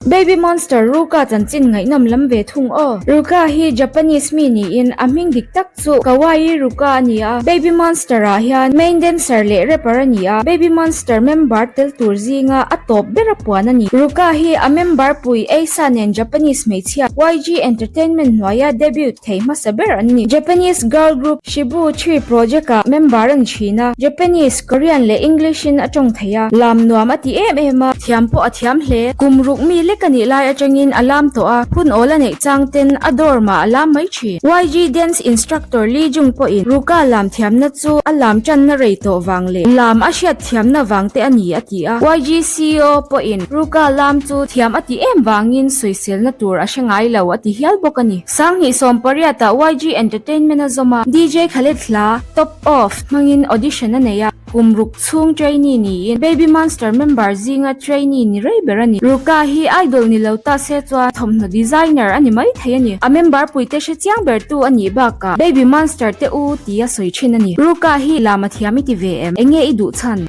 Baby Monster Ruka chanchin ngaihnawm lam ve thung aw. Ruka hi Japanese mi niin a hming dik tak chu Kawaii Ruka a ni a. Baby Monster ah hian main dancer leh rapper a ni a, Baby Monster member tel tur zinga a tawp ber a puan a ni. Ruka hi a member pui Eisa nen Japanese hmeichhia YG Entertainment hnuaia debut thei hmasa ber an ni. Japanese girl group Shibu Tree Project ah member a ni thin a, Japanese, Korean leh English in a tawng thei a, lam nuam a ti em em a, thiam pawh a thiam hle. Kum ruk mi lek a nih lai atangin a lam tawh a, hun awl a neih chang ten a dorm ah a lam mai thin. YG Dance Instructor Lee Jung pawhin Ruka lam thiamna chu a lam tanna rei tawh vang leh lam a hriat thiamna vang te a ni a ti a, YG CEO pawhin Ruka lam chu thiam a ti em vangin sawiselna tur a hre ngai lo a ti hial bawk a ni. 2018 ah YG Entertainment a zawm a, DJ Khaled hla Top Off hmangin audition a nei a, kum ruk chhung trainee niin Baby Monster member zinga trainee ni rei ber a ni. Ruka hi idol ni lo ta se chuan thawmhnaw designer a ni mai thei a ni. A member puite hre chiang bertu a nih bakah Baby Monster te u tia sawi thin a ni. Ruka hi lama thiam i ti ve em? Enge i duh chhan?